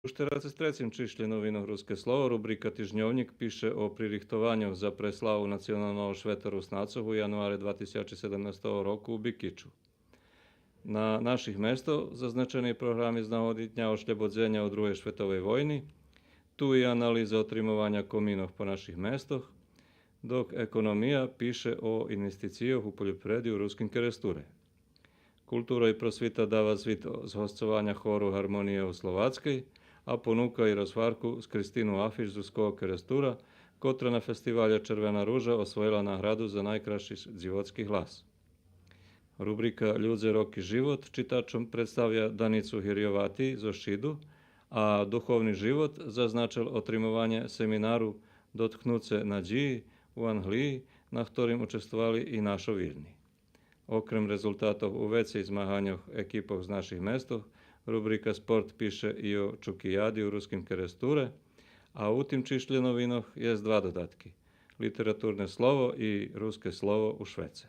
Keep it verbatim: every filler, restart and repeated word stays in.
У штерацец трецим чишлє новинох Руске слово рубрика Тижньовнїк пише о пририхтованьох за преславу националного швета Руснацох у януаре два тисячи седемнастого року у Бикичу. На наших местох зазначени програми з нагоди Дня ошлєбодзеня од Другей шветовей войни, ту и анализа отримованя коминох по наших местох, док Економия пише о инвестицийох у польопривреди у Руским Керестуре. Култура и просвита дава звит о згосцованя хору Гармония у Словацкей, а понука и розгварку з Кристину Афиш з Руского Керестура, котра на фестивалє Червена ружа освоїла награду за найкрасши дзивоцки глас. Рубрика Людзе, роки, живот читачом представя Даницу Гирйовати зоз Шиду, а Духовни живот зазначел отримованє семинару Дотхнуце надїї у Англиї, на хторим учествовали и нашо Вирни. Окрем резултатох у вецей змаганьох екипох з наших местох, рубрика Спорт пише и о Чукияди у Руским Керестуре, а у тим чишлє новинох єст два додатки: Литературне слово и Руске слово у швеце.